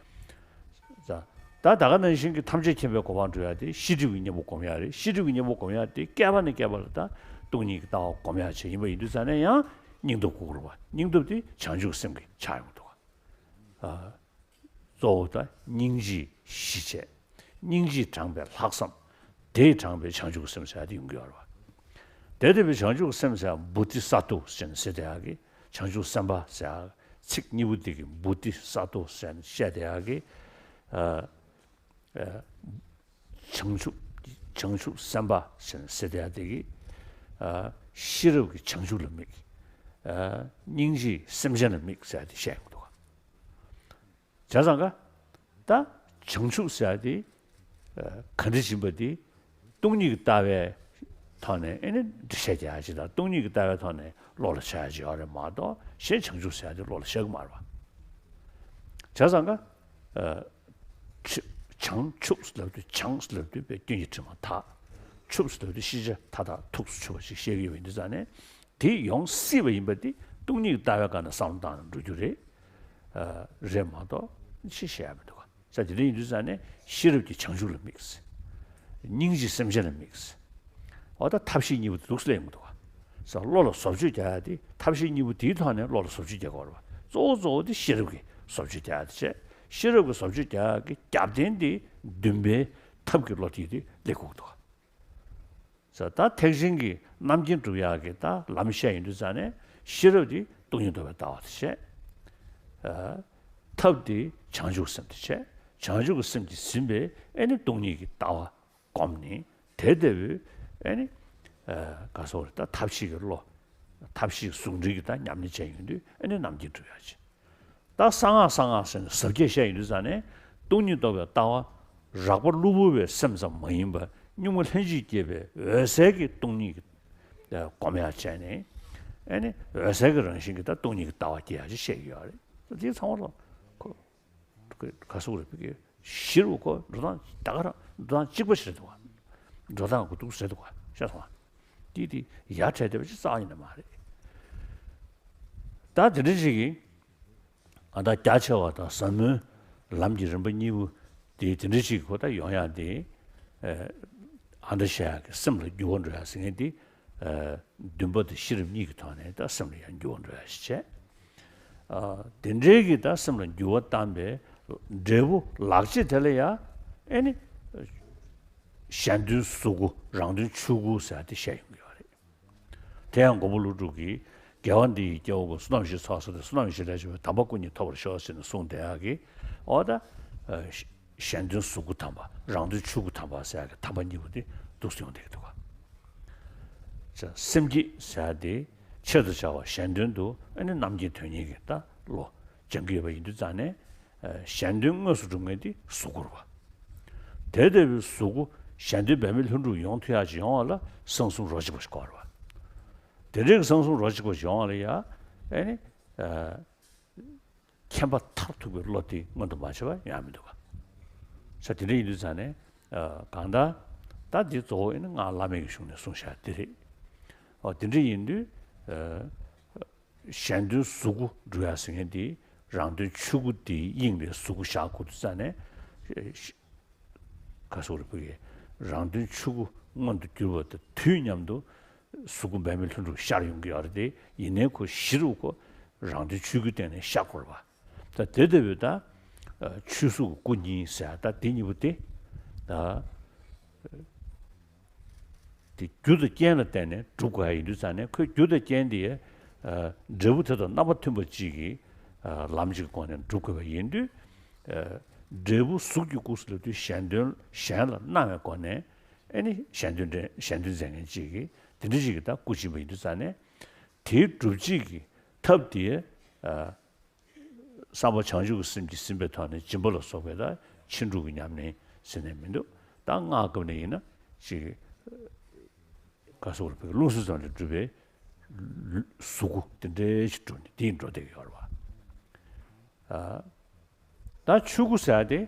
ད་ད་ག་ནང་བཞིན་གྱི་ཐམས་ཅད་མཁྱེན་པའི་གོ་འཕང་སྒྲུབ་ཡག་དེ་ཤེས་སྒྲིབ་ཀྱི་གཉེན་པོ་སྒོམ་ཡག་རེད། ཤེས་སྒྲིབ་ཀྱི་གཉེན་པོ་སྒོམ་ཡག་དེ་བསྐལ་པ་ནས་བསྐལ་པ་ལ་ད་སྟོང་ཉིད་ཀྱི་ལྟ་བ་སྒོམ་ཡག་བྱས་ཡིན་པ་ཡིན་དུས་ཙང་ནས་ཡང་སྙིང་སྟོབས་དགོས་ཀྱི་རེད་པ། སྙིང་སྟོབས་དེ་བྱང་ཆུབ་སེམས་ཀྱི་ཆགས་ཡོང་གི་འདུག་ག་ཨ་གཙོ་བོ་ད་སྙིང་རྗེ་གཞི་བྱས། སྙིང་རྗེས་དྲངས་པའི་ལྷག་བསམ། དེས་དྲངས་པའི་བྱང་ཆུབ་ཀྱི་སེམས་ཟེར་ཡག་དེ་ཡོང་གི་ཡོད་རེད་པ། དེ་ལྟ་བུའི་བྱང་ཆུབ་སེམས་ཟེར་ཡག་བོ་དྷི་ས་ཏྭ་ཟེར་ནས་ཟེར་བསྡད་ཡག་གི་བྱང་ཆུབ་སེམས་དཔའ་ཟེར་ཡག་ཚིག་གཉིས་པོ་དེ་གི་བོ་དྷི་ས་ཏྭ་ཟེར་ནས་བཤད་བསྡད་ཡག་གི་ཨ་ཨ་བྱང་ཆུབ་བྱང་ཆུབ་སེམས་དཔའ་ཟེར་ནས་ཟེར་བསྡད་ཡག་དེ་གི་ཨ་ཤེས་རབ་ཀྱི་བྱང་ཆུབ་ལ་དམིགས། ཨ་སྙིང་རྗེས་སེམས་ཅན་ལ་དམིགས་ཟེར་ཡག་དེ་བཤད་ཡོང་གི་འདུག་ག་བྱས་ཙང་ཀ་ད་བྱང་ཆུབ་ཟེར་ཡག་དེ་ཨ་ག་འདྲ་ཡིན་པ་དེ་སྟོང་ཉིད་ཀྱི་ལྟ་བའི་ཐོག་ནས་ཨེ་ནི་འགྲེལ་བཤད་རྒྱག་ཡག་ཅིག་དང་། སྟོང་ཉིད་ཀྱི་ལྟ་བའི་ཐོག་ནས་བློ་ལ་འཆར་ཡག་ཅིག་ཡོད་རེད་མ་གཏོགས་གཞན་བྱང་ཆུབ་ཟེར་ཡག་དེ་བློ་ལ་འཆར་གྱི་མ་རེད་པ། བྱས་ཙང་ཀ་ཨ་ཆུ་བྱང་ཆུབ་ལབ་དུས་བྱང་ལབ་དུས་དཔེ་སྐྱོན་གྱི་དྲི་མ་དག་ཆུབ་ལབ་དུས་ཤེས་བྱ་མཐའ་དག་ཐུགས་སུ་ཆུད་པ་ཞིག་བཤད་ཀྱི་ཡོད་པ་ཡིན་དུས་ཙང་ནས། དེ་ཡོང་སྲིད་པ་ཡིན་པ་དེ་སྟོང་ཉིད་ཀྱི་ལྟ་བའི་སྒང་ནས་བསམ་བློ་བཏང་ནས་འགྲོ་རྒྱུ་རེད། ཨ་རེད་མ་གཏོགས་ཅི་བཤད་ཡག་མི་འདུག་ག་ས་དེ་འདྲ་ཡིན་དུས་ཙང་ནས་ཤེས་རབ་ཀྱི་བྱང་ཆུབ་ལ་དམིགས། སྙིང་རྗེ་སེམས་ཅན་ལ་དམིགས། འོ་ད་ཐབས་ཤེས་གཉིས་པོ་དེ་འདུག་སེ་སླེབས་ཡོང་གི་འདུག་ག་ས་བློ་ལ་བཟོ་བཅོས་རྒྱག་ཡག་དེ་ཐབས་ཤེས་གཉིས་པོ་དེའི་ཐོག་ནས་བློ་ལ་བཟོ་བཅོས་རྒྱག་དགོས་རེད་པ། གཙོ་བོ་གཙོ་བོ་དེ་ཤེས་རབ་ཀྱི་བཟོ་བཅོས་རྒྱག་ཡག་དེ་བྱས། ཤེས་རབ་ཀྱི་བཟོ་བཅོས་རྒྱག་ཡག་གི་རྒྱབ་རྟེན་དེ་འདུན་པའི་ཐབས་ཀྱི་བློ་དེ་དེ་སླེབས་དགོས་ཀྱི་འདུག་ག་ས་ད་ཐེག་ཆེན་གྱི་རྣམ་མཁྱེན་སྒྲུབ་ཡག་གི་ད་ལམ་བཤད་ཡོང་དུས་ཙང་ནས་ཤེས་རབ་དེ་སྟོང་ཉིད་རྟོགས་པའི་ལྟ་བ་དེ་བྱས། ཨ་ཐབས་དེ་བྱང་ཆུབ་སེམས་དེ་བྱས། བྱང་ཆུབ་ཀྱི་སེམས་ཀྱིས་ཟིན་པའི་ཨེ་ནི་སྟོང་ཉིད་ཀྱི་ལྟ་བ་སྒོམ་ནས་དེ་ལྟ་བུའི་ཨེ་ནི་ཨ་ག་སོགས་རེད། ད་ཐབས་ཤེས་ཀྱི་བློ། ཐབས་ཤེས་ཟུང་འབྲེལ་གྱི་ད་ཉམས་ལེན་བྱས་ཡོང་དུས་ཨེ་ནི་རྣམ་མཁྱེན་སྒྲུབ་ཡག་བྱས། ད་གསང་སྔགས་གསང་སྔགས་ཟེར་ནས་ཟབ་རྒྱས་བཤད་ཡོང་དུས་ཙང་ནས་སྟོང་ཉིད་རྟོགས་པའི་ལྟ་བ་རགས་པ་གློ་བུར་བའི་སེམས་ཙམ་མ་ཡིན་པར་གཉུག་མ་ལྷན་ཅིག་སྐྱེས་པའི་འོད་གསལ་གྱི་སྟོང་ཉིད་ཀྱི་སྒོམ་ཡག་བྱས་ནས་ཨེ་ནི་འོད་གསལ་གྱི་རང་བཞིན་གྱི་ད་སྟོང་ཉིད་ཀྱི་ལྟ་བ་སྐྱེ་ཡག་ཅིག་བཤད་ཀྱི་ཡོད་རེད། འདི་ཚང་མ་ལ་ཁོ་ག་སུ་རེད་པའི་གཞི་རུ་ཁོ་འགྲོ་སྟངས་ད་ག་རང་འགྲོ་སྟངས་གཅིག་པ་ཞིག་རེད་འདུག་ག་འགྲོ་སྟངས་གོ་དུས་རེད་འདུག་ག་ཤེས་སོང་ང་། དེ་དེ་ཡ་བྲལ་བསྡད་པ་ཅིག་རྩ་བ་ཉིད་ནས་མ་རེད། ད་དེ་འདྲ་ཞིག་གིས་ང་ད་རྒྱ་ཆེ་བ་དང་ཟབ་མོའི་ལམ་གྱི་རིམ་པ་གཉིས་པོ་དེ་དེ་འདྲ་ཞིག་གི་གོ་ད་ཡོང་ཡག་དེ། ཨ་འདྲ་བཤད་ཡག་གི་སེམས་ལ་འགྱུར་བ་འགྲོ་ཡག་ཟེར་མཁན་དེ། འདུན་པ་དང་ཤེས་རབ་གཉིས་ཀྱི་ཐོག་ནས་ད་སེམས་ལ་ཡང་འགྱུར་བ་འགྲོ་ཡག་ཞིག་བྱས། དེ་འདྲའི་གི་ད་སེམས་ལ་འགྱུར་བ་བཏང་པའི་འབྲས་བུ་ལག་རྗེས་དེ་ལ་ཡང་ཨེ་ནི། གཞན་དོན་གཟུགས་སྐུ་རང་དོན་ཆོས་སྐུ་ཟེར་ཏེ་བཤད་ཡོང་གི་ཡོད་རེད། དེ་ཡང་མགོན་པོ་ཀླུ་སྒྲུབ་ཀྱིས་དགེ་བ་འདི་ཡིས་སྐྱེ་བོ་ཀུན། བསོད་ནམས་ཞེས་བྱ་བ་ཟད་དེ། བསོད་ནམས་ཞེས་བྱ་བའི་དམ་པ་སྐུ་གཉིས་ཐོབ་པར་ཤོག་ཟེར་ནས་གསུངས་བསྡད་ཡག་གི་འོ་ད། གཞན་དོན་གཟུགས་སྐུ་དམ་པ་རང་དོན་ཆོས་སྐུ་དམ་པ་ཟེར་ཡག་གི་དམ་པ་གཉིས་པོ་དེ་འདུག་སེ་ཡོང་བསྡད་ཀྱི་འདུག་ག་ཅེས་སེམས་བསྐྱེད་ཟེར་ཡག་དེ་ཆེད་དུ་བྱ་བ་གཞན་དོན་དུ་ཨ་ནི་རྣམ་མཁྱེན་དོན་གཉེར་གྱི་ད་བློ་སྦྱང་གི་ཡོད་པ་ཡིན་དུས་ཙང་ནས། གཞན་དོན་དངོས་སུ་སྒྲུབ་མཁན་དེ་གཟུགས་སྐུ་རེད་པ། དེ་ལྟ་བུའི་གཟུགས་སྐུ་གཞན་དོན་འབད་མེད་ལྷུན་གྲུབ་ཡོང་ཐུབ་ཡག་ཅིག་ཡོང་བ་ལ་གསང་གསུམ་རོ་གཅིག་པ་ཞིག་དགོས་རེད་པ། དེ་འདྲའི་གསང་གསུམ་རོ་གཅིག་པ་ཞིག་ཡོང་བ་ལ་ཡ་ཨེ་ནི། མཁྱེན་པ་མཐར་ཐུག་པའི་བློ་དེ་མངོན་དུ་མ་བྱས་པ་ཡང་མི་འདུག་ག་ས་དེ་འདྲ་ཡིན་དུས་ཙང་ནས། གང་ལྟར་ད་འདི་གཙོ་བོ་ཨེ་ནི་སྔགས་བླ་མེད་ཀྱི་གཞུང་ནས་གསུངས་བཞག་དེ་རེད། འོ་དེ་འདྲ་ཡིན་དུས། གཞན་དོན་གཟུགས་སྐུ་སྒྲུབ་ཡག་ཟེར་མཁན་དེ་རང་དོན་ཆོས་སྐུ་དེའི་དབྱིངས་ལ་གཟུགས་སྐུ་བཞག་དགོས་དུས་ཙང་ནས། ཁ་སོགས་རེ་ཕུལ་གྱི་རང་དོན་ཆོས་སྐུ་མངོན་དུ་གྱུར་པ་དང་དུས་མཉམ་དུ་གཟུགས་སྐུ་འབད་མེད་ལྷུན་གྲུབ་ཤར་ཡོང་གི་ཡོད་རེད་དེ། ཡིན་ནའི་ཁོ་གཞི་རུ་ཁོ་རང་དོན་ཆོས་སྐུའི་སྟེང་ནས་ཤར་དགོས་རེད་པ། ད་དེ་ལྟ་བུའི་ད་ཆོས་གཟུགས་སྐུ་གཉིས་ཟེར་ད་དེ་གཉིས་པོ་དེ་ད། དེ་རྒྱུ་དང་རྐྱེན་ལ་བརྟེན་ནས་སྒྲུབ་དགོས་ཡ་ཡིན་དུས་ཙང་ནས། ཁོའི་རྒྱུ་དང་རྐྱེན་དེ་ཨ་འབྲས་བུ་དེ་དང་རྣམ་པ་མཐུན་པ་གཅིག་གིས་ཨ་ལམ་གཅིག་གི་སྒོ་ནས་སྒྲུབ་དགོས་པ་ཡིན་དུས། ཨ་འབྲས་བུ་གཟུགས་ཀྱི་སྐུ་ཟེར་ལབ་དུས་གཞན་དོན་གཞན་ལ་སྣང་བའི་སྒོ་ནས་ཨ་ནི་གཞན་དོན་འདྲེན་གཞན་དོན་མཛད་མཁན་གཅིག་གིས་དེ་འདྲ་ཅིག་གིས་ད་སྐུ་སྦྱིན་པ་ཡིན་དུས་ཙང་ནས། དེའི་སྒྲུབ་བྱེད་ཀྱི་ཐབས་དེ་ཨ། བསམ་པ་བྱང་ཆུབ་ཀྱི་སེམས་ཀྱིས་ཟིན་པའི་ཐོག་ནས་སྦྱིན་པ་ལ་སོགས་པའི་ད་ཕྱིན་དྲུག་གི་ཉམས་ལེན་ཟེར་ནས་མི་འདུག་ད་སྔགས་སྐབས་ནས་ཡིན་ན་ཅིག་ག་སོགས་རུ་བའི་རླུང་སེམས་ཙམ་ལས་གྲུབ་པའི་གཟུགས་སྐུ་དེ་འདྲའི་ཞིག་གྲུབ་ནས་དེ་ཡིན་འགྲོ་བསྡད་ཀྱི་ཡོད་རེད་བ། ད་ཆོས་སྐུ་ཟེར་ཡ་དེ།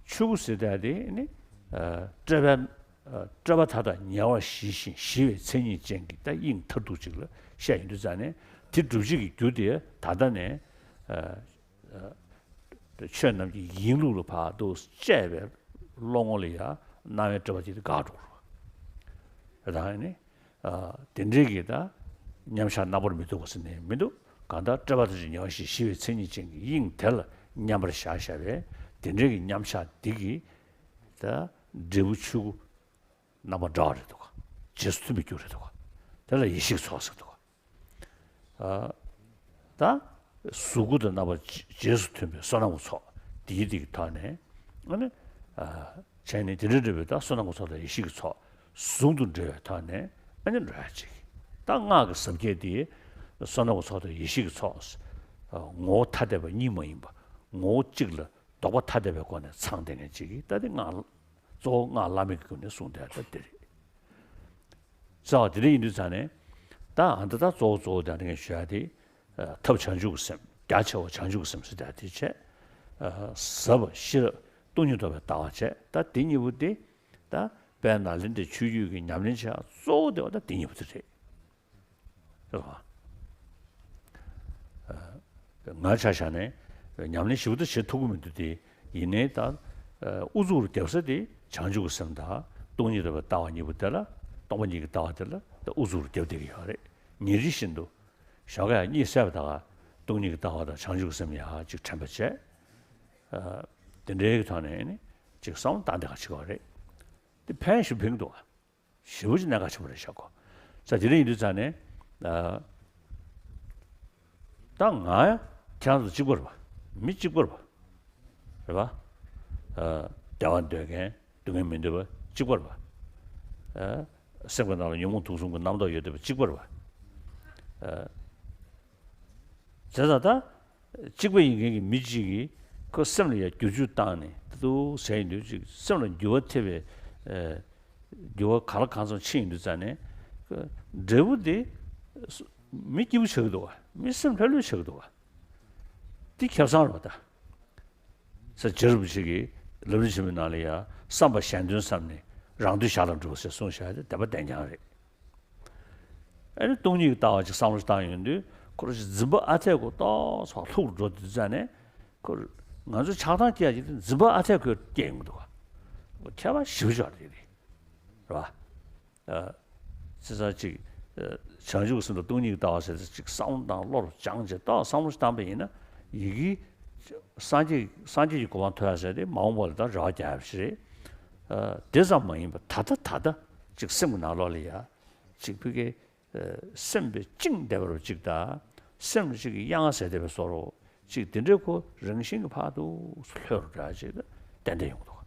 ཆོས་སྐུ་ཟེར་ཡ་དེ་ནི། སྤྲོས་པ། སྤྲོས་པ་མཐའ་དག་ཉེ་བར་ཞི་ཞིང་ཞི་བའི་མཚན་ཉིད་ཅན་གྱི་ད་དབྱིངས་མཐར་ཐུག་ཅིག་ལ་བཤད་ཡོང་དུས་ཙང་ནས། དེ་སྒྲུབ་བྱེད་ཀྱི་རྒྱུ་དེ་ད་ལྟ་ནས། ཆོས་རྣམས་ཀྱི་ཡིན་ལུགས་ལ་ཕར་དུ་དཔྱད་པའི་བློ་ངོ་ལ་ཡ་སྣང་བའི་སྤྲོས་པ་ཅིག་དེ་འགག་འགྲོ་གི་རེད་བ། ད་ནི། དེ་འདྲའི་གི་ད་མཉམ་བཞག་རྣམ་པར་མི་རྟོག་པ་ཟེར་ནས་མི་འདུག་གང་ལྟར་སྤྲོས་པ་མཐའ་དག་ཉེ་བར་ཞི་ཞི་བའི་མཚན་ཉིད་ཅན་གྱི་དབྱིངས་དེ་ལ་མཉམ་པར་བཞག་བཞག་པས། དེ་འདྲའི་གི་མཉམ་བཞག་འདི་གི་ད་འབྲས་བུ་ཆོས་སྐུ་རྣམ་པ་འདྲ་བ་རེད་འདུག་ག་རྗེས་སུ་མཐུན་པའི་རྒྱུ་རེད་འདུག་ག་དེ་ལ་ཡེ་ཤེས་ཀྱི་ཚོགས་ཟེར་འདུག་ག་ད་གཟུགས་སྐུ་དང་རྣམ་པ་རྗེས་སུ་མཐུན་པའི་བསོད་ནམས་ཀྱི་ཚོགས་འདིའི་སྟེང་གི་ཐོག་ནས་ཨ་ནི། བྱས་ནས་དེ་འདྲ་འདྲ་བའི་ད་བསོད་ནམས་ཀྱི་ཚོགས་དང་ཡེ་ཤེས་ཀྱི་ཚོགས་ཟུང་དུ་འབྲེལ་བའི་ཐོག་ནས་ཨ་ནི་འགྲོ་ཡ་ཅིག་ད་སྔགས་ཀྱི་ཟབ་ཁྱད་དེ་བསོད་ནམས་ཀྱི་ཚོགས་དང་ཡེ་ཤེས་ཀྱི་ཚོགས། ངོ་བོ་ཐ་དད་པ་གཉིས་མ་ཡིན་པ། ངོ་བོ་གཅིག་ལ་ལྡོག་པ་ཐ་དད་པའི་སྒོ་ནས་ཚང་བསྡད་མཁན་ཅིག་གིས་ད་དེ་སྔགས། གཙོ་བོ་སྔགས་བླ་མེད་ཀྱི་སྒོ་ནས་གསུངས་བསྡད་ཡ་ད་དེ་རེད། རྩ་བ་དེ་འདྲ་ཡིན་དུས་ཙང་ནས། ད་ཨ་ད་ད་གཙོ་བོ་གཙོ་བོ་དེ་འདྲ་ངས་ཞུ་ཡ་དེ། ཐབས་བྱང་ཆུབ་ཀྱི་སེམས། རྒྱ་ཆེ་བ་བྱང་ཆུབ་ཀྱི་སེམས་ཟེར་ཡ་དེ་བྱས། ཟབ་པ་ཤེས་རབ་སྟོང་ཉིད་རྟོགས་པའི་ལྟ་བ་བྱས། ད་དེ་གཉིས་པོ་དེ། ད་དཔལ་ནཱ་ལེནྡྲའི་ཆོས་བརྒྱུད་ཀྱི་ཉམས་ལེན་བྱེད་ཡ་གཙོ་བོ་དེ་བ་ད་དེ་གཉིས་པོ་དེ་རེད། རེད་བ། ང་ཆ་བཞག་ནས་ཉམས་ལེན་ཞིབ་ཏུ་བྱེད་ཐུབ་ཀྱི་མི་འདུག་སྟེ། ཡིན་ནའི་ད་ཨུ་ཚུགས་རུ་རྒྱབ་ས་དེ་བྱང་ཆུབ་ཀྱི་སེམས་དང་སྟོང་ཉིད་རྟོགས་པའི་ལྟ་བ་གཉིས་པོ་དེ་ལ། སྟོང་པ་ཉིད་ཀྱི་ལྟ་བ་དེ་ལ་ད་ཨུ་ཚུགས་རུ་རྒྱབ་བསྡད་ཀྱི་ཡོད་རེད། ཉིན་རེ་བཞིན་དུ་ཞོགས་ཀས་གཉིད་སད་པ་དང་སྟོང་ཉིད་ཀྱི་ལྟ་བ་དང་བྱང་ཆུབ་ཀྱི་སེམས་ཡག་ཅིག་དྲན་པ་བྱས། དེ་འདྲའི་ཐོག་ནས་ནི་ཅིག་བསམ་བློ་བཏང་བསྡད་ག་བྱེད་དགོས་རེད། དེ་ཕན་ཞིག་ཕན་གྱི་འདུག་བ། ཞེ་པོ་ཅིག་གནད་འགག་ཆེན་པོ་རེད་ཤག་གོ། ས་དེ་འདྲ་ཡིན་དུས་ཙང་ནས། ད་ང་ཡང་ཁྱེད་རང་ཚོ་གཅིག་པ་རེད་པ། མི་གཅིག་པ་རེད་པ། རེད་པ། བདེ་བ་འདོད་མཁན་སྡུག་བསྔལ་མི་འདོད་པ་གཅིག་པ་རེད་པ། སེམས་ཀྱི་ནང་ལ་ཉོན་མོངས་དུག་གསུམ་གྱི་རྣམ་རྟོག་ཡོད་བསྡད་པ་གཅིག་པ་རེད་པ། བྱས་ཙང་ད། གཅིག་པ་ཡིན་མཁན་གྱི་མི་གཅིག་གིས་ཁོ་སེམས་ལ་ཡ་བསྒྱུར་བཅོས་བཏང་ནས་ཏུ་ཏུ་ཟེར་ཡིན་དུས་ཅིག་སེམས་ལ་འགྱུར་བ་ཐེབས་པའི་འགྱུར་བ་གང་ལ་གང་འཚམ་ཕྱིན་ཡིན་དུས་ཙང་ནས། འབྲས་བུ་དེ་མི་སྐྱིད་པོ་ཆགས་ཀྱི་འདུག་བ། མི་སེམས་ལྷོད་ལྷོད་ཆགས་ཀྱི་འདུག་བ། འདི་ཁེ་བཟང་རེད་པ་ད། ས་རྗེ་རིན་པོ་ཆེ་གིས་ལམ་རིམ་ཆེན་མོའི་ནང་ལ་ཡ་བསམ་པ་གཞན་དོན་བསམ་ནས་ རང་འདོད་ཞར་ལ་འགྲུབ་ཟེར་གསུངས་བཞག་དེ་བདེན་པ་བདེན་རྐྱང་རེད། ཨ་ནི་སྟོང་ཉིད་ཀྱི་ལྟ་བ་ཅིག་བསམ་བློ་བཏང་ཡོང་དུས་ཁོ་རང་ཅིག་འཛིན་པ་ཨ་འཐས་ཁོ་ཏོག་ཙམ་ལྷུག་རུ་འགྲོ་དུས་ཙ་ནས་ཁོ་ང་ཚོ་ཆགས་སྡང་སྐྱེ་ཡ་ཅིག་དེ་འཛིན་པ་ཨ་འཐས་ཁོས་སྐྱེ་ཡོང་གི་འདུག་ག་ཁྱད་པར་ཞེ་པོ་ཅིག་རེད་རེད་བ། ཨ། བྱས་ཙང་ཅིག་ཨ། བྱང་ཆུབ་སེམས་དང་སྟོང་ཉིད་ཀྱི་ལྟ་བ་ཟེར་ཏེ་ཅིག་བསམ་བློ་བཏང་བློ་རུ་སྦྱངས་བྱས་ཏོག་བསམ་བློ་ཞིག་བཏང་པ་ཡིན་ན་ཡི་གེ་སངས་རྒྱས་སངས་རྒྱས་ཀྱི་གོ་འཕང་ཐོབ་ཡ་ཟེར་ཏེ་མ་འོངས་པ་ལ་ད་རེ་བ་རྒྱག་ཡ་ཞིག་རེད། ཨ། དེ་ཙམ་མ་ཡིན་པར་ད་ལྟ་ད་ལྟ་ཅིག་སེམས་ཀྱི་ནང་ལོགས་ལ་ཡ་ཅིག་ཕ་གི་ཨ། སེམས་པའི་བཅིངས་བསྡད་པ་རུ་ཅིག་དང་སེམས་ཅིག་གི་གཡེང་ཟེར་བསྡད་པའི་བཟོ་འདྲ་ཅིག་དེ་འདྲའི་ཁོ་རང་བཞིན་གྱི་ཕར་དུ་ལྷོད་རུ་འདྲ་ཅིག་ཏན་ཏན་ཡོང་གི་འདུག་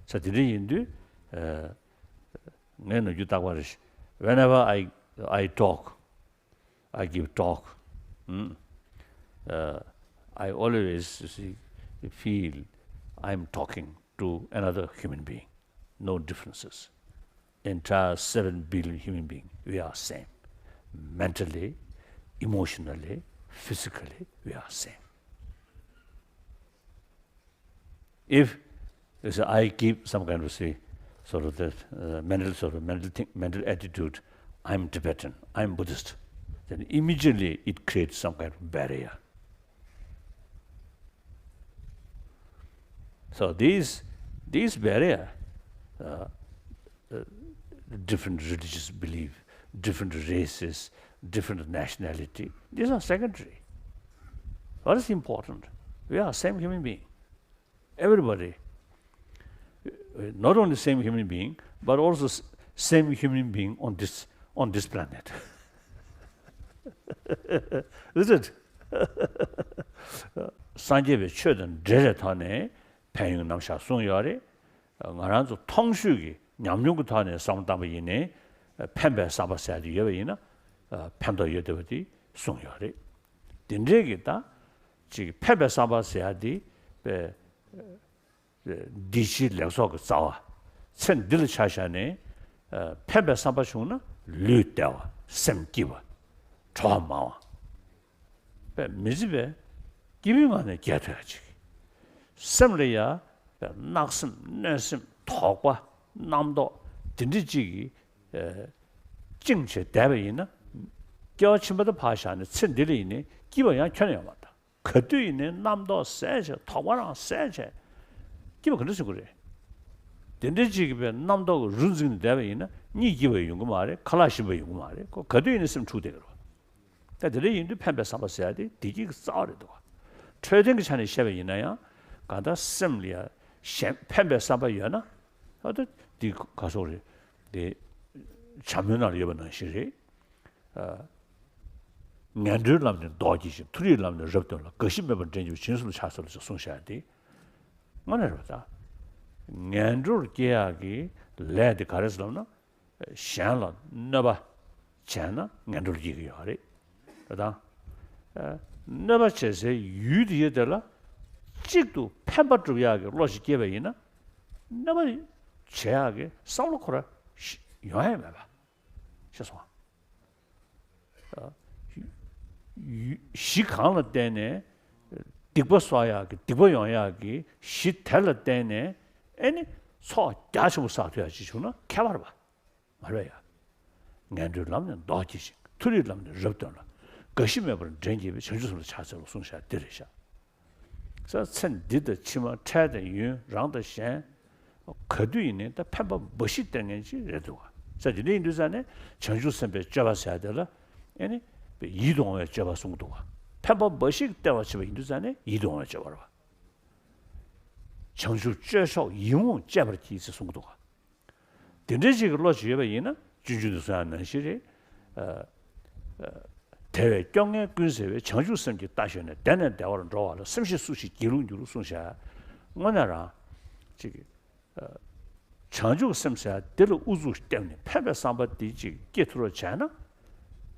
ས་དེ་འདྲ་ཡིན་དུས་ཨ། ངས་ནམ་རྒྱུན་རྟག་པར་when I I talk, I give talk. Mm. Uh, I always, you see, feel I'm talking to another human being. No differences. Entire seven billion human beings, we are same. Mentally, emotionally, physically, we are same. If, you see, I keep some kind of, say, sort of the uh, mental sort of mental thing, mental attitude, I'm Tibetan, I'm Buddhist, then immediately it creates some kind of barrier. So these these barrier, uh, uh, different religious belief, different races, different nationality, these are secondary. What is important? We are same human being. Everybody, uh, not only same human being, but also s- same human being on this on this planet. Is it? སངས་རྒྱས་པའི་ཆོས་དང་འབྲེལ་བའི་ཐོག་ནས་ཕན་ཡོན་རྣམ་གཞག་གསུངས་ཡོད་རེད། ང་རང་ཚོ་མཐོང་ཆོས་ཀྱི་ཉམས་མྱོང་གི་ཐོག་ནས་བསམ་བློ་བཏང་པ་ཡིན་ནའི་ཕན་པའི་བསམ་པ་ཟེར་ཡ་དེ་ཡོད་པ་ཡིན་ན་ཕན་ཐོགས་ཡོད་བསྡད་པ་དེ་གསུངས་ཡོད་རེད། དེ་འདྲའི་གི་ད་ཅིག་ཕན་པའི་བསམ་པ་ཟེར་ཡ་དེ་པའི་འདི་ཕྱིའི་ལེགས་ཚོགས་ཀྱི་རྩ་བ། ཚེ་འདི་ལ་ཆ་བཞག་ནས་ཕན་པའི་བསམ་པ་བྱུང་ན་ལུས་བདེ་བ་སེམས་སྐྱིད་པ་གྲོགས་མང་བ། པས་མི་བརྫི་བས་སྐྱིད་པོའི་ངང་ནས་རྒྱལ་ཐུབ་ཡ་ཅིག་སེམས་ལ་ཡ་པས་བརྣག་སེམས་གནོད་སེམས་དོགས་པ་རྣམ་རྟོག་དེ་འདྲ་ཅིག་གིས་ཨེ་བཅིངས་བྱས་བསྡད་པ་ཡིན་ན། སྐྱེ་བ་ཕྱི་མ་དང་ཕར་བཞག་ནས་ཚེ་འདི་ལ་ཡིན་ནའི་སྐྱིད་པ་ཡང་ཁྱོན་ནས་ཡོང་མ་ཐུབ། ག་དུས་ཡིན་ནའི་རྣམ་རྟོག་ཟད་བྱས་དོགས་པ་རང་ཟད་བྱས་སྐྱིད་པ་ག་འདྲ་བྱུང་གི་རེད། དེ་འདྲ་ཅིག་གིས་པས་རྣམ་རྟོག་གི་རུ་འཛིངས་ནས་བསྡད་པ་ཡིན་ན་གཉིད་སྐྱིད་པ་ཡོང་གི་མ་རེད། ཁ་ལག་ཞིམ་པ་ཡོང་གི་མ་རེད། ཁོ་ག་དུས་ཡིན་ནའི་སེམས་འཁྲུག་བསྡད་ཀྱི་རེད། ད་དེ་འདྲ་ཡིན་དུས་ཕན་པའི་བསམ་པ་ཟེར་ཡ་དེ་བདེ་སྐྱིད་ཀྱི་རྩ་བ་རེད་འདུག་ག་འཕྲོད་བསྟེན་གྱི་ཆ་ནས་བཤད་པ་ཡིན་ན་ཡང་གང་ལྟར་སེམས་ལ་ཡ་གཞན་ཕན་པའི་བསམ་པ་ཡོད་ན་ཨ་ད་འདི་ག་སོགས་རེད། དེ་བྱམས་པོའི་ནང་ལ་ཡོད་པ་ནང་བཞིན་རེད། ངན་འགྲོའི་ལམ་ནི་མདོག་སྐྱེད་ཅིང་། མཐོ་རིས་ལམ་ནི་རབ་སྟོན་ལ། རྒ་ཤི་མེད་པར་འདྲེན་གྱི་བྱང་སེམས་ལ་ཕྱག་འཚལ་ལོ་ཞེས་གསུངས་བཞག་སྟེ། དངོས་གནས་རེད་པ། ད་ངན་འགྲོར་སྐྱེ་ཡག་གི་ལས་དེ་ག་རེ་ཟེར་ལབ་ན། གཞན་ལ་གནོད་པ་བྱས་ན་ངན་འགྲོར་སྐྱེ་གི་ཡོད་རེད། རེད་དང་། གནོད་པ་བྱེད་སའི་ཡུལ་དེ་ཡོད་དེ་ལ་གཅིག་ཏུ་ཕན་པ་སྒྲུབ་ཡག་གི་བློ་ཞིག་སྐྱེས་པ་ཡིན་ན། གནོད་པ་བྱེད་ཡག་གི་བསམ་བློ་ཁོ་ར་ཡོང་ཡ་མེད་པ། ཤེས་སོང་། གཞི་གང་ལ་བརྟེན་ནས་སྡིག་པ་གསོག་ཡག་གི་སྡིག་པ་ཡོང་ཡག་གི་གཞི་དེ་ལ་བརྟེན་ནས་ཨེ་ནི་ཚོགས་རྒྱ་ཆེན་པོ་བསགས་ཐུབ་ཡག་ཅིག་བྱུང་ན་ཁྱད་པར་བ་མ་རེད་ཡ། ངན་འགྲོའི་ལམ་ནི་མདོག་སྐྱེད་ཅིང་། མཐོ་རིས་ལམ་ནི་རབ་སྟོན་ལ། རྒ་ཤི་མེད་པར་འདྲེན་བྱེད་པའི། བྱང་ཆུབ་སེམས་ལ་ཕྱག་འཚལ་ལོ་གསུངས་བཞག་འདི་རེད་ཤག་ས་ཚེ་འདི་དང་ཕྱི་མ་འཕྲལ་དང་ཡུན་རང་དང་གཞན། ག་དུས་ཡིན་ནའི་ད་ཕན་པ་འབའ་ཞིག་སྟེར་མཁན་ཅིག་རེད་འདུག་ག་ས་དེ་འདྲ་ཡིན་དུས་ཙང་ནས་བྱང་ཆུབ་སེམས་དཔའི་སྤྱོད་པ་ཟེར་ཡ་དེ་ལ་ཨེ་ནི་ཡིད་དུ་འོང་བའི་སྤྱོད་པ་གསུངས་འདུག་ག་ཕན་པ་འབའ་ཞིག་སྟེར་བ་བྱེད་པ་ཡིན་དུས་ཙང་ནས་ཡིད་དུ་འོང་བའི་སྤྱོད་པ་རེད་པ། བྱང་ཆུབ་སྤྱོད་མཆོག་ཡིད་འོང་སྤྱད་པར་བགྱི་ཟེར་གསུངས་འདུག་ག་དེ་འདྲའི་ཅིག་གི་བློ་ཅིག་ཡོད་པ་ཡིན་ན་སྤྱོད་འཇུག་ཏུ་གསུངས་ཡ་ནང་བཞིན་རེད། ཨ། ཨ། དེ་བས་སྐྱོ་ངལ་ཀུན་སེལ་བའི། བྱང་ཆུབ་སེམས་ཀྱི་རྟ་ཞོན་ནས། བདེ་ནས་བདེ་བར་འགྲོ་བ་ལ། སེམས་ཤེས་སུ་ཞིག་སྒྱིད་ལུག་འགྱུར། གསུངས་བཞག་དངོས་གནས་རང་ཅིག་གི་ཨ། བྱང་ཆུབ་སེམས་ཟེར་ཡ་དེ་ལ་ཨུ་ཚུགས་བརྒྱབ་ནས་ཕན་པའི་བསམ་པ་དེ་ཅིག་སྐྱེ་ཐུབ་རོགས་བྱས་ན།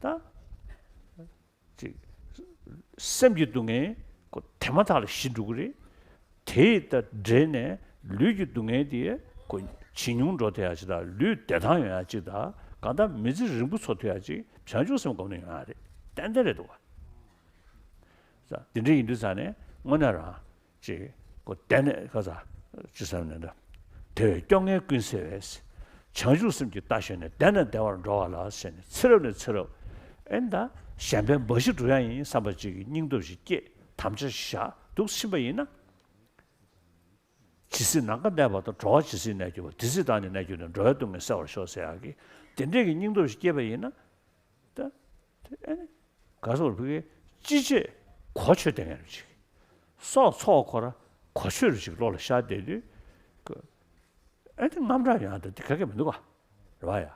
ད། ཅིག་སེམས་ཀྱི་སྡུག་བསྔལ་ཁོ་དེ་མ་ཐག་ལ་ཞི་འགྲོ་གི་རེད། དེ་ཡི་ད་འདྲེས་ནས་ལུས་ཀྱི་སྡུག་བསྔལ་དེ་ཁོ་ཇེ་ཉུང་འགྲོ་ཐུབ་ཡ་ཅིག་དང་ལུས་བདེ་ཐང་ཡོང་ཡ་ཅིག་དང་གང་ལྟར་མི་ཚེ་རིང་པོ་འཚོ་ཐུབ་ཡ་ཅིག་བྱང་ཆུབ་སེམས་སྒོམ་ནས་ཡོང་ཡ་རེད། ཏན་ཏན་རེད་འདུག་ག་ས་དེ་འདྲ་ཡིན་དུས་ཙང་ནས་དངོས་གནས་རང་ཅིག་ཁོ་བདེ་ནས་ཁ་ས་ཅི་བསམ་ནས་འདྲ། དེ་བས་སྐྱོ་ངལ་ཀུན་སེལ་བས། བྱང་ཆུབ་སེམས་ཀྱིས་བལྟ་ཞེན་ནས། བདེ་ནས་བདེ་བར་འགྲོ་བ་ལ་ཟེར་ནས་ཚེ་རབས་ནས་ཚེ་རབས་ཨེ་ད་གཞན་ཕན་འབའ་ཞིག་སྒྲུབ་ཡ་ཡིན་བསམ་པ་ཅིག་གི་སྙིང་སྟོབས་ཤིག་སྐྱེས། དམ་བཅའ་ཞིག་བཞག་འདུག་ཕྱིན་པ་ཡིན་ན། ཇི་སྲིད་ནམ་མཁའ་གནས་པ་དང་། འགྲོ་བ་ཇི་སྲིད་གནས་གྱུར་པ། དེ་སྲིད་བདག་ནི་གནས་གྱུར་ནས། འགྲོ་བའི་སྡུག་བསྔལ་སེལ་བར་ཤོག་ཟེར་ཡག་གི་དེ་འདྲས་ཀྱི་སྙིང་སྟོབས་ཤིག་སྐྱེས་པ་ཡིན་ན། ད་དེ་ཨེ་ནི་ག་སོགས་ཕ་གི་ཅི་བྱེད་གོ་ཆོད་བསྡད་མཁན་རུ་ཅིག་སྲོག་འཚོ་བ་ཁོ་ར་གོ་ཆོད་རུ་ཅིག་བློ་ལ་ཤར་བསྡད་དུས་ཀྱི་ཨེ་ནི་དངངས་སྐྲག་ཡོང་ཡ་ད་དེ་ག་གེ་མི་འདུག་ག་རེད་བ་ཡ།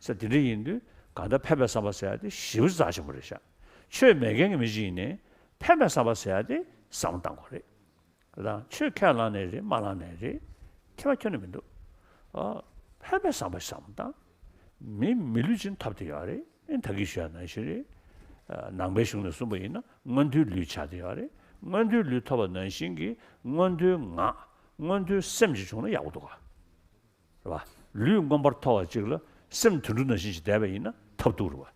ས་དེ་འདྲ་ཡིན་དུས་གང་ལྟར་ཕན་པའི་བསམ་པ་ཟེར་ཡ་དེ་ཞེ་པོ་རྩ་ཆེན་པོ་རེད་ཤག་ཆོས་མེད་མཁན་གྱི་མི་ཅིག་ཡིན་ནའི་ཕན་པའི་བསམ་པ་ཟེར་ཡ་དེ་བསམ་བློ་བཏང་དགོས་རེད། དང་ཆོས་ཁས་བླངས་ནའི་རེད། མ་བླངས་ནའི་རེད། ཁྱད་པར་ཁྱོན་ནས་མི་འདུག་ཨ། ཕན་པའི་བསམ་པ་ཞིག་བསམ་བློ་བཏང་། མི་མི་ལུས་ཅན་ཐོབ་བསྡད་ཡོད་རེད། ཨེ་ད་གིན་ཞུས་པ་ནང་བཞིན་རེད། ཨ། ནང་པའི་གཞུང་ནས་གསུངས་པ་ཡིན་ན་མངོན་མཐོའི་ལུས་ཆགས་བསྡད་ཡོད་རེད། མངོན་མཐོའི་ལུས་ཐོབ་པ་ནང་བཞིན་གྱི་མངོན་མཐོའི་ངག་མངོན་མཐོའི་སེམས་ཅིག་བྱུང་ན་ཡག་པོ་འདུག་ག་རེད་བ། ལུས་མངོན་པར་མཐོ་བ་ཅིག་ལ་སེམས་དུད་འགྲོ་ནང་བཞིན་ཞིག་བསྡད་པ་ཡིན་ན་ཐབས་སྡུག་རེད་བ།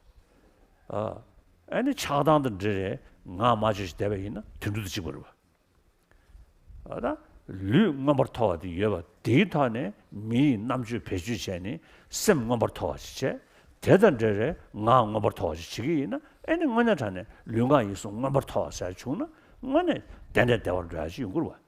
ཨ། ཨ་ནི་ཆགས་སྡང་དང་འདྲེས་རེད། ངག་མ་བཅོས་ཤིག་བསྡད་པ་ཡིན་ན་དུད་འགྲོ་དང་གཅིག་པ་རེད་བ། ཨ་ད་ལུས་མངོན་པར་མཐོ་བ་དེ་ཡོད་པ་དེའི་ཐོག་ནས་མི་ཡི་རྣམ་དཔྱོད་བེད་སྤྱོད་བྱས་ནས་སེམས་མངོན་པར་མཐོ་བ་ཞིག་བྱས། དེ་དང་འབྲེལ་བའི་ངག་མངོན་པར་མཐོ་བ་ཞིག་བྱེད་ཀྱི་ཡིན་ན་ཨེ་ནི་དངོས་གནས་དྲང་གནས་ལུས་ངག་ཡིད་གསུམ་མངོན་པར་མཐོ་བ་ཟེར་བྱུང་ན་དངོས་གནས་བདེ་ནས་བདེ་བར་འགྲོ་ཡ་ཞིག་ཡོང་གི་རེད་